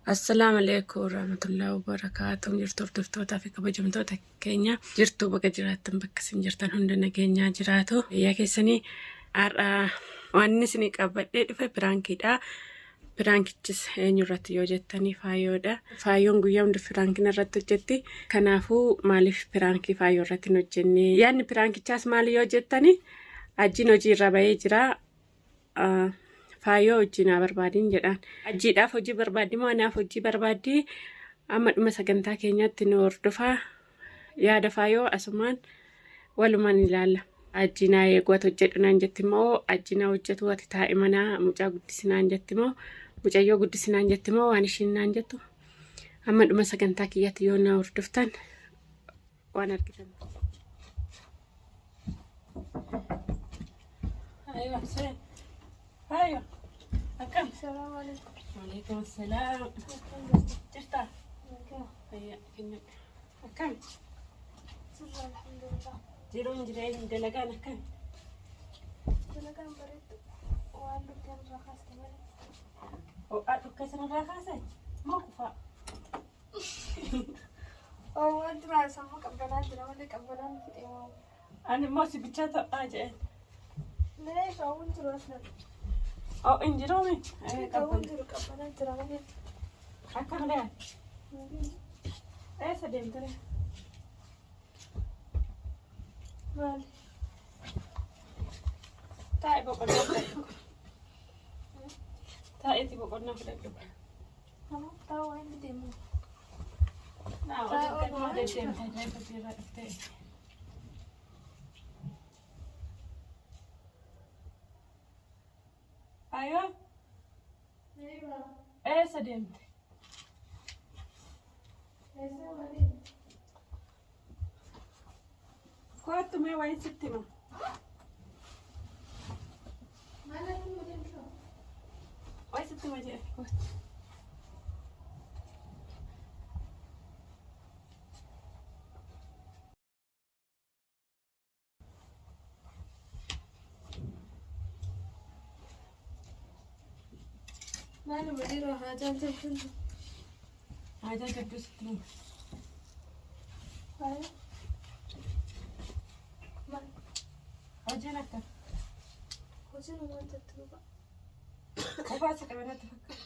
Assalaamu alaikum warahmatullahi wabarakaatuh. Jirtu hordoftootaa fi kabajamtoota keenya jirtu bakka jiraattan bakka isin jirtan hunda nageenyaa jiraatu. Yaa keessanii har'a waan inni isinii qabadhee dhufe piraankiidha. Piraankichis eenyu irratti yoo jettanii faayyoodha. Faayyoon guyyaa hunda piraankiin irratti hojjetti. Kanaafuu maaliif piraankii faayyoo irratti hin hojjenne? Yaadni piraankichaas maali yoo jettanii ajjiin hojii irra bahee jira. Faayoo hojii naa barbaadiin jedhaan. Ajjiidhaaf hojii barbaaddi moo anaaf hojii barbaaddi? Amma dhuma sagantaa keenyaatti nu hordofaa. Yaada faayoo asumaan walumaan ilaalla. Ajjii naa eeguu ati hojjedhu naan jetti moo ajjii naa hojjetu ati taa'i manaa mucaa guddisi naan jetti moo mucayyoo guddisi naan jetti moo waan ishiin naan jettu amma dhuma sagantaa kiyyaatti yoo na hordoftan waan argitan. Ayo, seen. Ayo. Akkam? Salaamu alaikum. Waalaikum salaam. Jirta? Fayyaa kennadha. Akkam? Sirra alhamdulillah. Jiruun jireenyi dalagaan akkam? Dalagaan bareeddu waan dhukkeen irraa kaaste malee. Ho'aa dhukkee sanarraa kaase? Moo kufaa? Waan duraa sammuu qabbanaa jira malee qabbanaan fixee moo. Ani immoo si bichaa ta'aa jedheen. Lee ho'uun jiru aslan. Ho'i hin jiruumi? Ho'uun jiru qabbanaa jira malee. Akkam lee? Eessa deemtare? Maali? Taa'e boqonnaa fudhadhu. Taa'eeti boqonnaa fudhadhu. Taa'u waan deemu. Naa hojii kanuma deddeemtee reefa irraa dhuftee. Ayoo eessa deemte? Kottu mee wayin sitti hima. Wayin sitti hima jedhe kottu. Maaluma dhiiroo haajaan jirtu. Haajaa jabduu sitti hima. Maal? Hojiin akka Hojiin uumaan jirtu dhugaa. qofaa si qabanatti fakkaata.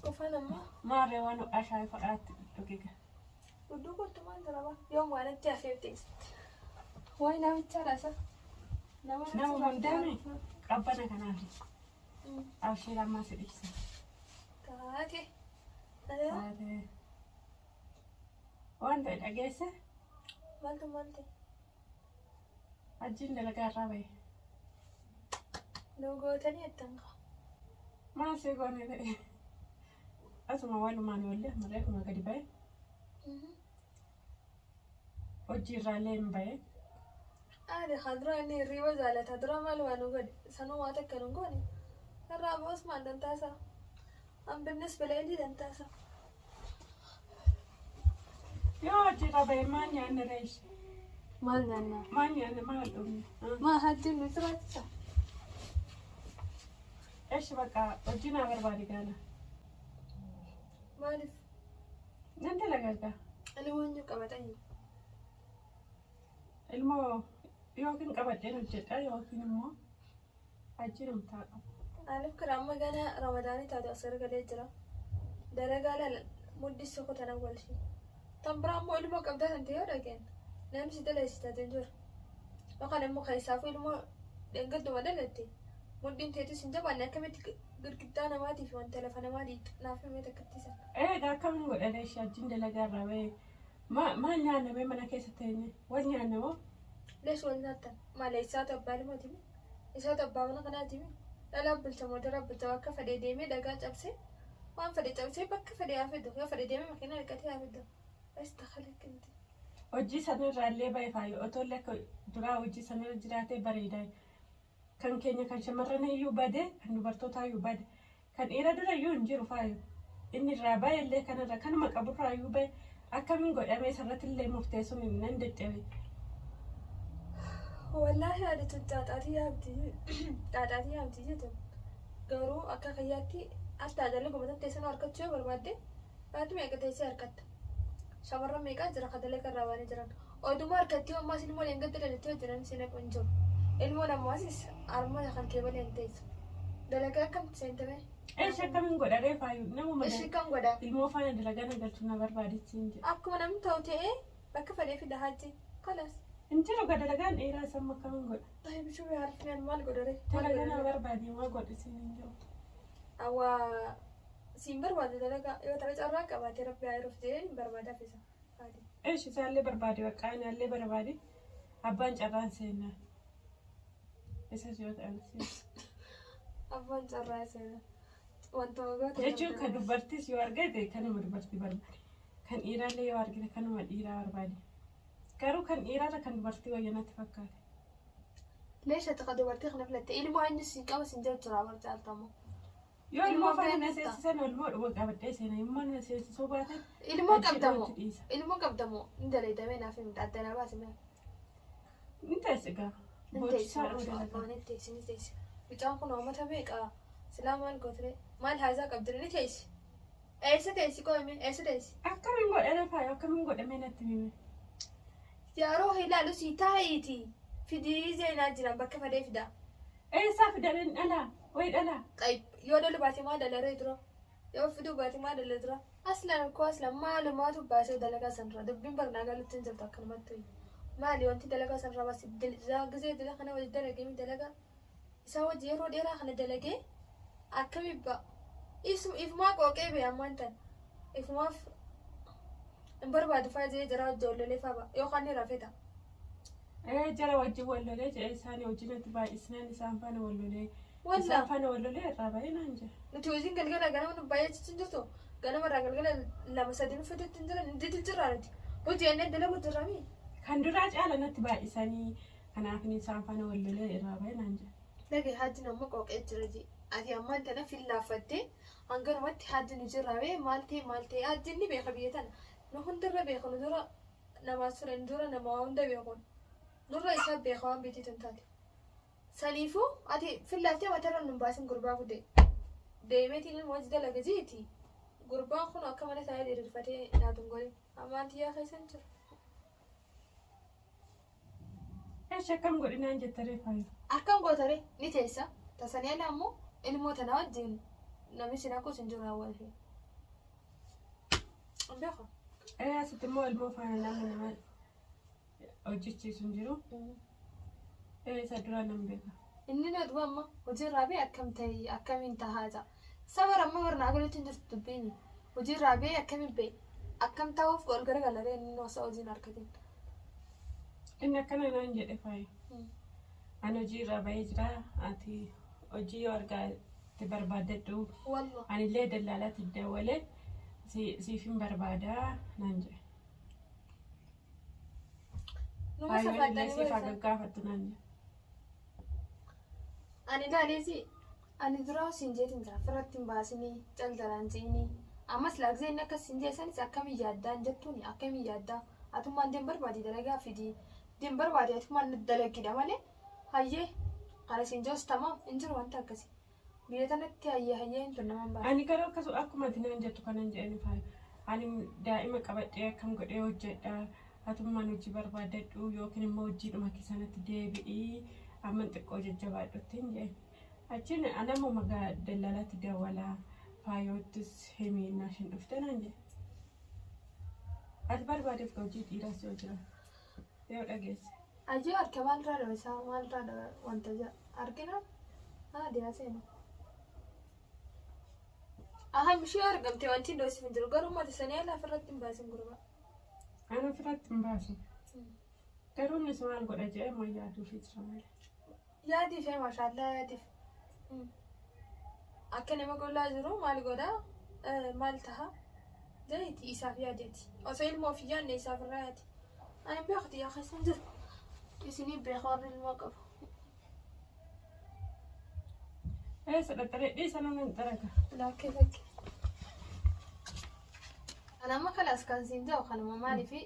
Qofaan ammoo Maarree waan ho'aa shaayii fa'aatti dhugi gaa. Hudduu kottu maal jira ba? Yoom waan itti hafeef teessatti. Wayi namicha rasa. Nama hundaame qabbana kanaaf abshiir ammaa si dhiisa. Taate. Taatee. Waan ta'e dhageesse Maaltu maal ta'e? Hajjiin dalagaa irraa bahe. Nu gootanii attan kaa. Maal si goone ta'e? Asuma walumaan oolle amma reefuma gadi bahe. Hojii irraallee hin bahe. Ani haa dura inni hirriiba jaalata dura maal waa nu godhe sanuu waa takka nu goone irraa boos maal dantaasa hambinnis bileelii dantaasa. Yoo hojii irraa bahe maal nyaanna reesh? Maal nyaanna? Maal nyaanna maal dhugna? Maa hajjiin nu jiraachisa? Eshi bakka hojii naa barbaadi gaana. Maaliif? Nan dalagaa. Ani waan jiru qabatanii. Ilmoo yookiin qabadheen hojjedha yookiin immoo hajjiin humtaa qaba. Maaliif karaa amma gana ramadaanii taatu as garagalee jira. Dalagaa laala muddis tokko tanan walshi. Tan biraa immoo ilmoo qabdaa kan ta'e yoo dhageen namni si dalagsitaate hin jiru. Yookaan immoo keessaafuu ilmoo dhangadduma dalatte mudhiin teetis hin jabaanne akkamitti girgiddaa namaatii fi wanta lafa namaa dhiixa naaf himee takkatti san. Egaa akkamiin godha ishee hajjiin dalagaa irraa bahee maal nyaanna mee mana keessa teenye wal nyaanna moo? Lees wal nyaattan maal isaatu abbaa ilmooti mi? Isaatu abbaa mana kanaati mi? Dhalaa bulcha moo dara bulcha bakka fedhe deemee dhagaa cabsee waan fedhe cabsee bakka fedhe haa fidu yoo fedhe deemee makiinaa dhiqatee haa fidu. Bas takhalak inti. Hojii sanarraa illee bahe faayu otoo illee akka duraa hojii sanarra jiraatee bareeda. Kan keenya kan shamarran iyyuu bade kan dubartootaa iyyuu bade kan dhiira dura iyyuu hin jiru faayu. Inni irraa bahe illee kanarra kanuma qaburraa iyyuu bahe akkamiin godhamee isarratti illee murteessuun nan dadhabe. Wallaahi haadha tun xaaxaatii yaabdi xaaxaatii yaabdi jettu. Garuu akka kiyyaatti as dalaguma tan teessan harkachuu yoo barbaadde baatu meeqa teessee harkatta. Shamarran meeqaa jira ka dalagaa irraa baanii jiran. Oduma harkatti ammaas ilmoo leengatta dhalattee hojjetan si naqu hin jiru. Ilmoon ammaasis harma kan kee malee hin teessu. Dalagaa akkamti seentame? Eesh akkamiin godha ree faayu namuma Ishii kam godha? Ilmoo faana dalagaa na galchu na barbaadichi hin jedhu. Akkuma namni ta'u ta'ee bakka fedhee fida hajji. Kalas. Hin jiru ga dalagaan dheeraa samma akkamiin godha? Taa'ee bishuu harfneen maal godha ree? Maal Dalagaa godha na ree? barbaadi maa godhi siin hin jiru. Awwaa siin barbaade dalagaa yoo ta'e carraa qabaate rabbi haa yeroof jedhee hin barbaadaaf isa. Haadhi. Eesh isaallee barbaade bakka anaallee barbaade abbaan carraan seenaa. Isas yoo ta'an seena. Abbaan carraa seenaa. Wantuma goote. Jechuun kan dubartiis yoo argate kanuma dubartii barbaade. Kan dhiiraallee yoo argite kanuma dhiiraa barbaade. Garuu kan dhiiraarra kan dubartii wayya natti fakkaate. Leesha xiqa dubartii kana filatte ilmoo inni siin qaba siin jiru jira barcaa altamu. Yoo ilmoo Ilmoo faana na fe'an seensisan ilmoo dhuma qabadhee seena immoo na seensisuu baatan Ilmoo achi qabdamoo. dhumatti dhiisa. Ilmoo qabdamoo hin dalaydamee naaf hin addanaa baasime. Ni teessi gaa. Hin teessi Boochisaa dhuma dalagaa. maashaa ni teessi ni teessi. Mucaan kun uummata meeqa silaa maal gootre maal haasaa qabdire ni teessi. Eessa teessi qo'ame eessa teessi? Akkamiin godhame faayu akkamiin godhamee natti hime. Yeroo ilaalu si taa'iiti fidii zeenaa jiran bakka fadee fida. Eessaa fidaniin dhalaa wayi dhalaa. Qayib yoo lolu baate maa dalaree dura yoo fiduu baate maa dalaree dura aslan koo aslan maalumaatu baasee dalagaa sanarra dubbiin barnaa galutti hin jirtu akkanumatti maali wanti dalagaa sanarra baase gisee dila kana wajji dalagee mi dalagaa isaa wajji yeroo dheeraa kana dalagee akkami ba ifumaa qooqee bee ammaan tan ifumaaf hin barbaadu faa jee jara wajji ollolee faa ba yookaan ni rafeta. Ee jara wajjin wal lolee jedhe isaanii wajjinatti baay'isnaan isaan faana wal lolee. Walla Isaan faana wal lolee irraa bahee naan jedhe. Nuti hojiin galgala ganama nu baay'achitti hin jirtu. Ganama irraa galgala lama sadi nu fidutti hin jiran didu jirra nuti. Hojii ennee dalagu jirra mi. Kan duraa caala natti baay'isanii kanaaf isaan faana wal lolee irraa bahee naan jedhe. Lage hajji nama qooqee jira ji. Ati ammaan tana fillaafattee hanganumatti hajji nu jirra bee maal ta'e maal ta'e hajji inni beeka biyya tana. Nu hundarra beeku nu dura namaa sura nu dura nama waa hunda beekuun. Nurra isaa beeka waan beektii tun taate. Saniifuu ati fillaaftee matarra nu baasin gurbaa gude. Deemeetiin ilma hojii dalaga jiiti. Gurbaan kun akka mana taa'ee diriirfatee naatu hin godhin. Ammaan tiyyaa keessa hin jiru. Eesh akkam godhinaan jette ree faayu. Akkam gootare ni teessa. Tasanii ala ammoo ilmoo tana wajjin namni si naquus hin jiru hawwaasee. Hin beeku. Ee asitti immoo ilmoo faana namni nama hojjechiisu hin jiru. Ee isa duraa nan beeka. Inni na du'a amma hojiirraa bee akkam ta'e akkamiin tahaa ja'a. Sabara amma barnaa galuutti hin jirtu dubbiin. Hojiirraa bee akkamiin bee akkam ta'uuf ol garagalaree inni osoo hojiin harkatiin. Inni akkana naan jedhe faayu. Ani hojii irraa bahee jira. Ati hojii yoo argatte barbaadadhu. Walla. Anillee dallaalatti dawwalee siif hin barbaadaa naan jedhe. Numa Faayyoon illee safaaxanii siif haa barreessan. gaggaafattu naan jedhe. Ani ilaaleesi ani dura siin jeetiin jira firratti hin baasinii caljalaan je'inii ammas laagsee inni akkas siin jeessanis akkamiin yaaddaan jettuuni akkamiin yaaddaa atummaan deem barbaadi dalagaa fidii deem barbaadi atummaan dalagidha malee hayyee kana siin jees tamaam hin jiru wanta akkasii biyya tanatti hayyee hayyee hin tun naman baasa. Ani garuu akkasuma akkuma ati naan jettu kanan jedhani faayu. Ani daa'ima qabadhee akkam godhee hojjedha. Atummaan hojii barbaadadhu yookiin immoo hojiidhuma keessanitti deebi'ii amma xiqqoo jajjabaadhutti hin jedhe. Achiin anammoo magaa dallaalatti dawwalaa faayoottis himiinaa isheen dhufte naan jedhe. Ati barbaadeef hojii dhiiraas yoo jira yoo dhageesse. Ayyoo harka maalirraa dhabe isaa maalirraa dhabe wanta jira argina haa deemaa seenu. Aha mishee argamte wanti hin dhoosif hin jiru garuu mata sanii ala ofirratti hin baasin gurbaa. Ani ofirratti hin baasu. Garuu innis maal godha jedhee moo yaaduufii jira malee. Yaadiif ee maashaallaa yaadiif. Akka nama gollaa jiru maal godha maal taha jeeti isaaf yaadeeti. Osoo ilma ofii yaadne isaaf irraa yaadi. Ani hin beeku xiyyaa keessa hin jiru. Isinii beeka warri ilmoo qabu. Eessa dhaxxaree dhiisa nama hin xaraga. Lakkee lakkee. Kan amma kalaas kan siin ta'u kanuma maaliifi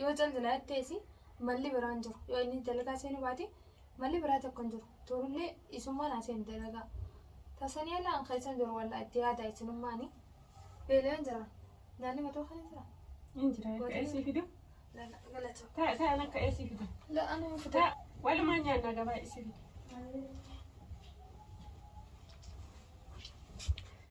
yoo caljalaa jetteesi malli biraan jiru. Yoo inni dalagaa seenuu baate malli biraa tokko hin jiru. Turullee isummaan haa seenu dalagaa. Tasanii ala an keessan jiru wallaa itti yaada isinummaani. Beelaan jira. Nyaanni mataa kan jira. Hin jira akka eesii fidu. La galata. Ta'a ta'an akka eesii fidu. La ana fidu. Ta'a walumaa nyaannaa gabaa eesii fidu.